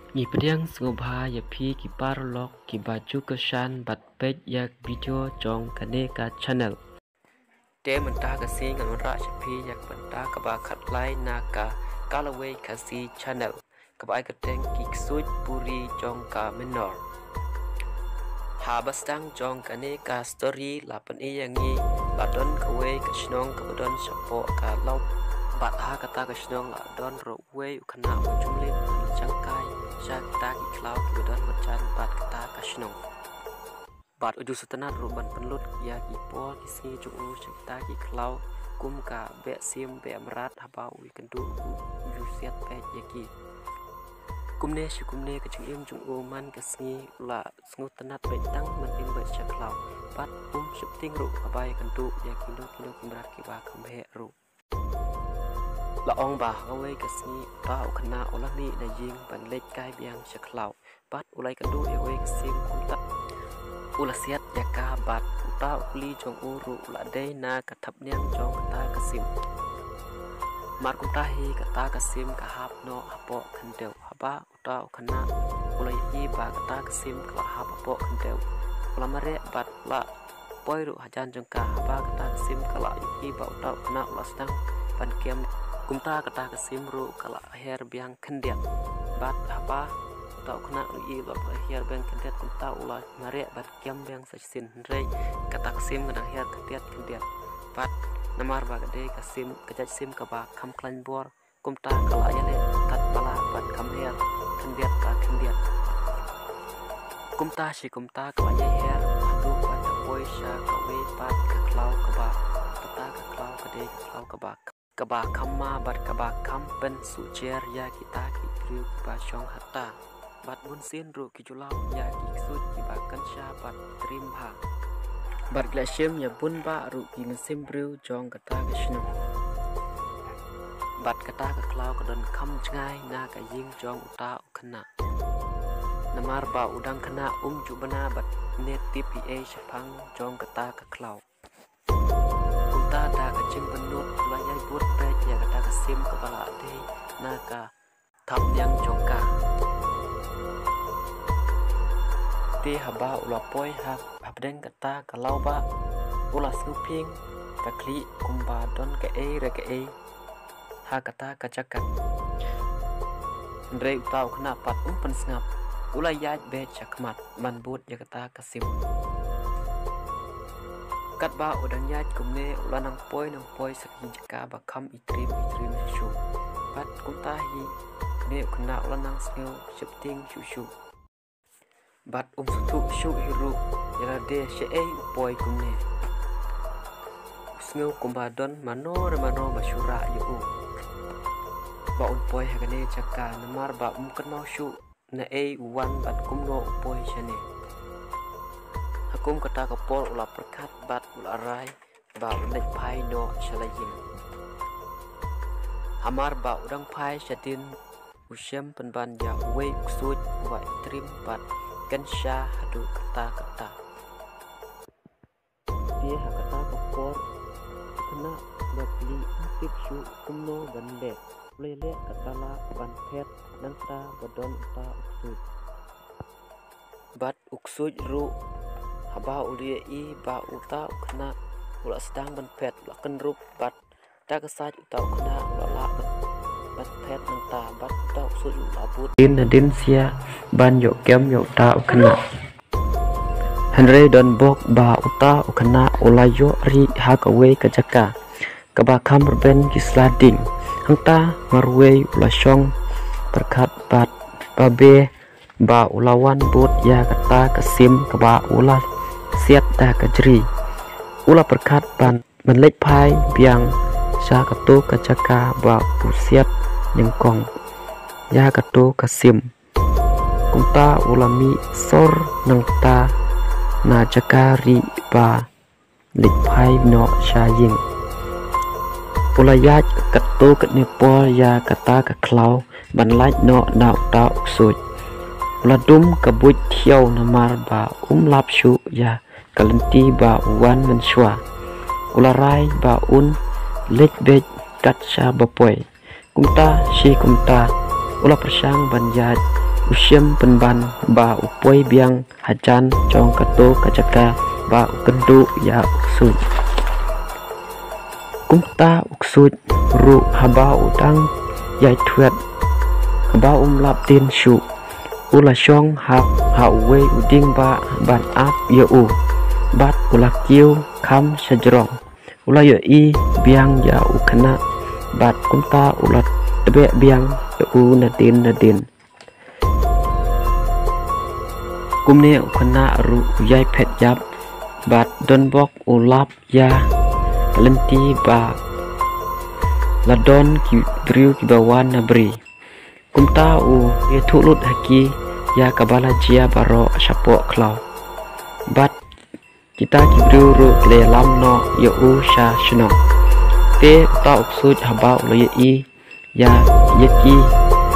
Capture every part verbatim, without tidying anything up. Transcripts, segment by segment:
Ngi pdiang sngewbha ïa phi ki paralok kiba ju kyrshan bad peit ïa ka video jong kane ka channel. Te mynta ka sngi ngan wanrah sha phi ïa ka bynta kaba khatlai na ka Kalawei Khasi channel, kaba ai kyrteng Ki Ksuid Puri jong ka Mynor. Haba sdang jong kane ka story la pyni ïa ngi, la don kawei ka shnong kaba don shapoh ka law, bad ha kata ka shnong la don ruh uwei u khynnah uba jumlip, uba jangkai sha kita ki khlaw kiba don marjan bad kata ka shnong. Bad u ju sngewtynnat ruh ban pynlut ïa ki por ki sngi jong u sha kita ki khlaw, kum ka beh sim beh mrad, haba u ïakynduh u ju siat beit ïa ki. Kumne shi kumne ka jingim jong u man ka sngi u la sngewtynnat beit tang ban im beit sha khlaw. Bad um sheptieng ruh haba ïakynduh ïa kino kino ki mrad kiba kham heh ruh. La ong ba ha kawei ka sngi uta u khynnah u la mih na ïing ban leit kai biang sha khlaw. Bad u la ïakynduh ïa kawei ka sim, kumta u la siat ïa ka, bad uta u kli jong u ruh u la dei na ka thapniang jong kata ka sim. Mar kumta hi kata ka sim ka hap noh hapoh khyndew. Haba uta u khynnah u la ïohi ba kata ka sim ka la hap hapoh khyndew, u la mareh bad u la poi ruh hajan jong ka. Haba kata ka sim ka la ïohi ba uta u khynnah u la sdang ban kem, kumta kata ka sim ruh ka la her biang khyndiat. Bad haba uta u khynnah u ïohi ba u la her biang khyndiat, kumta u la mareh ban kem biang sa shisien, hynrei kata ka sim ka dang her khyndiat khyndiat. Bad namar ba ka dei ka sim, ka jait sim kaba kham khlaiñ bor, kumta ka la ïaleh katba lah bad kham her khyndiat ba khyndiat. Kumta shi kumta ka la ïai her haduh ban da poi sha kawei pat ka khlaw, kaba kata ka khlaw ka dei ka khlaw kaba, kaba kham ma bad kaba kham pynsuhjer ïa kita ki briew kiba shong hata. Bad bunsien ruh ki ju lap ïa ki ksuid kiba kynsha bad trim bha. Bad ki la shim ïa bun bah ruh ki mynsiem briew jong kata ka shnong. Bad kata ka khlaw ka don kham jngai na ka ïing jong uta u khynnah. Namar ba u dang khynnah um ju bna bad ne tip ei ei shaphang jong kata ka khlaw. Kumta da ka jingpynlut u la ïai bud beit ïa kata ka sim kaba la dei na ka thapniang jong ka. Te haba u la poi ha, hapdeng kata ka lawbah, u la sngewphieng ka khlieh kumba don kaei re kaei ha kata ka jaka. Hynrei uta u khynnah pat um pynsngap, u la ïaid beit sha khmat ban bud ïa kata ka sim. Katba u dang ïaid kumne u la nang poi nang poi sa ki jaka ba kham itrim itrim shuh shuh. Bad kumta hi ne u khynnah u la nang sngew sheptieng shuh shuh. Bad um sngewthuh shuh hi ruh ïa lade shaei u poi kumne. U sngew kumba don mano re mano ba shu rah ïa u ba un poi ha kane jaka, namar ba um kynmaw shuh naei u wan bad kumno u poi shane. Ha kum kata ka por u la pyrkhat bad u la rai ba un leit phai noh sha la ïing. Hamar ba u dang phai shadien u shem pynban ïa uwei u ksuid uba itrim bad kynsha haduh katta katta. Te ha kata ka por u khynnah ba pli um tip shuh kumno ban leh. U la leh katba lah ban phet nangta ba don uta u ksuid. Bad u ksuid ruh haba u la ïohi ba uta u khynnah u la sdang ban phet, u la kynrup bad da ka sait uta u khynnah u la lah ban, ban phet nangta bad uta u ksuid u la bud. Dien nadien sia ban ïoh kem ïa uta u khynnah. Hynrei don bok ba uta u khynnah u la ïoh rieh ha kawei ka jaka kaba kham rben ki sla dieng. Hangta marwei u la shong pyrkhat bad babe ba u la wan bud ïa kata ka sim kaba u la siat da ka jri. U la pyrkhat ban, ban leit phai biang sha kato ka jaka ba u siat nyngkong ïa kato ka sim. Kumta u la mih sor nangta na jaka rieh ba leit phai noh sha ïing. U la ïaid kato katne por ïa kata ka khlaw ban lait noh na uta u ksuid. U la dum ka buit thiaw namar ba um lap shuh ïa ka lynti ba u wan mynshuwa. U la rai ba un leit beit kat sha ba poi. Kumta shi kumta u la pyrshang ban ïaid u shim pynban ba u poi biang hajan jong kato ka jaka ba u kynduh ïa u ksuid. Kumta u ksuid ruh haba u dang ïai thwet, haba um lap dien shuh, u la shong ha, ha uwei u dieng ba ban ap ïa u. Bad u la kiew kham shajrong. U la ïohi biang ïa u khynnah. Bad kumta u la tbeh biang ïa u nadien nadien. Kumne u khynnah ruh u ïai phet ïap. Bad don bok u lap ïa ka lynti ba la don ki briew kiba wan na bri. Kumta u ïathuh lut ha ki ïa kaba la jia baroh shapoh khlaw. Bad kita ki briew ruh ki la ïalam noh ïa u sha shnong. Te uta u ksuid haba u la ïohi ïa, ïa ki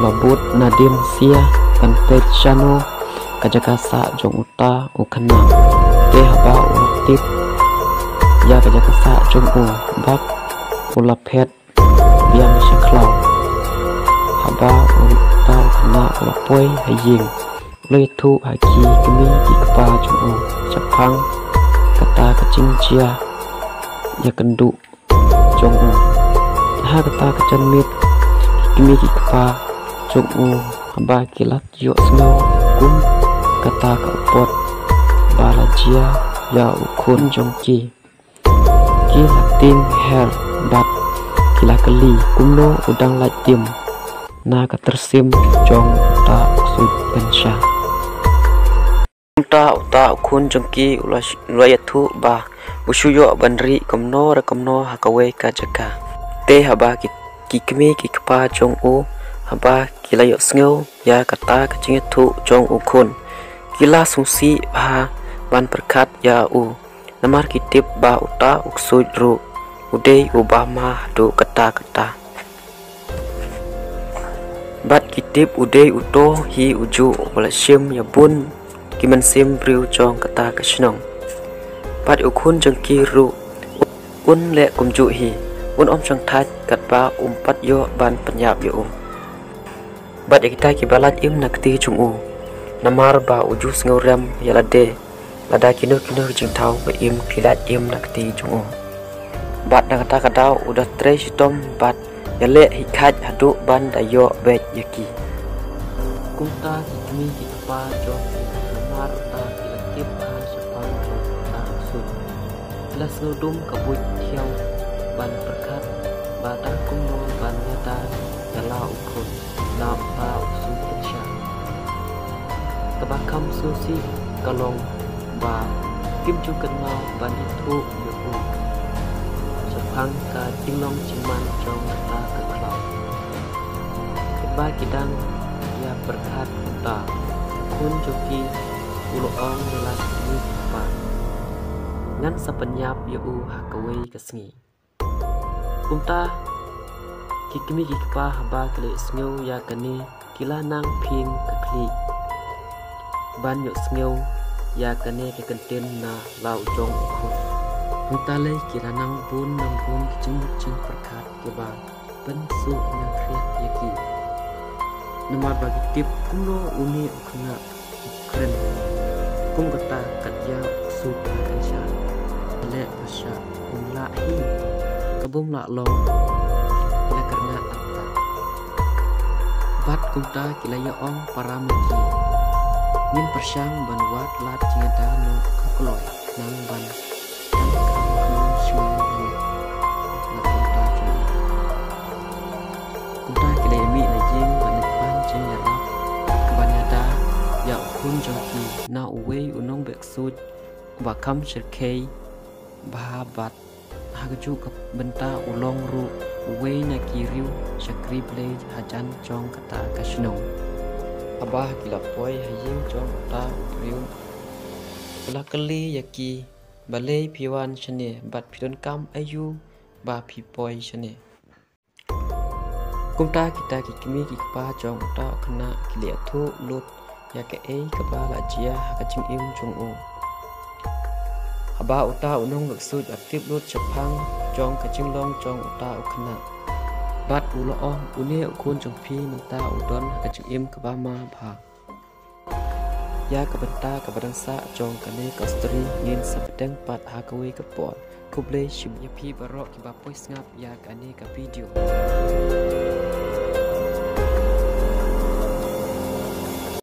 la bud nadien sia ban peit shano ka jaka sah jong uta u khynnah. Te haba u la tip ïa ka jaka sah jong u, bad u la phet biang sha khlaw. Haba uta u khynnah u la poi ha ïing, u la ïathuh ha ki kmie ki kpa jong u shaphang kata ka jingjia ïakynduh jong u. Ha kata ka janmiet ki kmie ki kpa jong u haba ki la ïohsngew kum kata ka upod ba la jia ïa u khun jong ki, ki la tieng her bad ki la kylli kumno u dang lait tim na ka tyrsim jong uta u ksuid pynshai. Kumta uta u khun jong ki u la, u la ïathuh ba u shu ïoh ban rieh kumno re kumno ha kawei ka jaka. Te haba ki, ki kmie ki kpa jong u haba ki la ïohsngew ïa kata ka jingïathuh jong u khun, ki la sngewsih bha ban pyrkhat ïa u. Namar ki tip ba uta u ksuid ruh u dei uba ma haduh katta katta. Bad ki tip u dei uto hi ujuh uba la shim ïa bun ki mynsiem briew jong kata ka shnong. Bad u khun jong ki ruh un leh kumjuh hi, un ym shong thait katba um pat ïoh ban pynïap ïa u. Bad ïa kita kiba lait im na kti jong u, namar ba u ju sngewrem ïa lade lada kino kino ki jingthaw ba im ki lait im na kti jong u. Bad na kata ka daw u da trei shitom bad ïaleh hi khait haduh ban da ïoh beit ïa ki. Kumta ki kmie ki kpa jong u, namar ba ki la tip ha shaphang jong uta u ksuid, ki la sngewdum ka buit thiaw ban pyrkhat ba tang kumno ban ïada ïa la u khun na uta u ksuid pynshai. Kaba kham sngewsih ka long ba kim ju kynmaw ban ïathuh ïa u shaphang ka jinglong jingman jong kata ka khlaw. Katba ki dang ïa pyrkhat, uta u khun jong ki u la ong ïa la ki kmie ki kpa, ngan sa pynïap ïa u ha kawei ka sngi. Kumta ki kmie ki kpa haba ki la ïohsngew ïa kane ki la nang phieng ka khlieh ban ïohsngew ïa kane ka kyntien na la u jong u khun. Hangta lei ki la nang bun nang bun ki jingmut jingpyrkhat kiba pynsuk ñiangkhriat ïa ki. Namar ba ki tip kumno une u khynnah u kren kum kata kat ïa u ksuid pynshai. Leh ba shah um lah hi, ka bym lah long, ki la kyrngah artat. Bad kumta ki la ïa ong para ma ki, ngin pyrshang ban wad lad jingïada noh ha kloi nang ban Kumta ki la ïa mih na ïing ban leit pan jingïarap ban ïada ïa u khun jong ki na uwei u nongbeh ksuid uba kham shyrkhei bha bad ha kajuh ka bynta u long ruh uwei na ki riew shakri Blei hajan jong kata ka shnong. Haba ki la poi ha ïing jong uta u briew, u la kylli ïa ki, balei phi wan shane bad phi donkam aïu ba phi poi shane. Kumta kita ki kmie ki kpa jong uta u khynnah ki la ïathuh lut ïa kaei kaba la jia ha ka jingim jong u. Haba uta u nongbeh ksuid u la tip lut shaphang jong ka jinglong jong uta u khynnah, bad u la ong, une u khun jong phi mynta u don ha ka jingim kaba ma bha. Ïa ka bynta kaba dang sah jong kane ka story ngin sa bteng pat ha kawei ka por. Khublei shibun ïa phi baroh kiba poi sngap ïa kane ka video.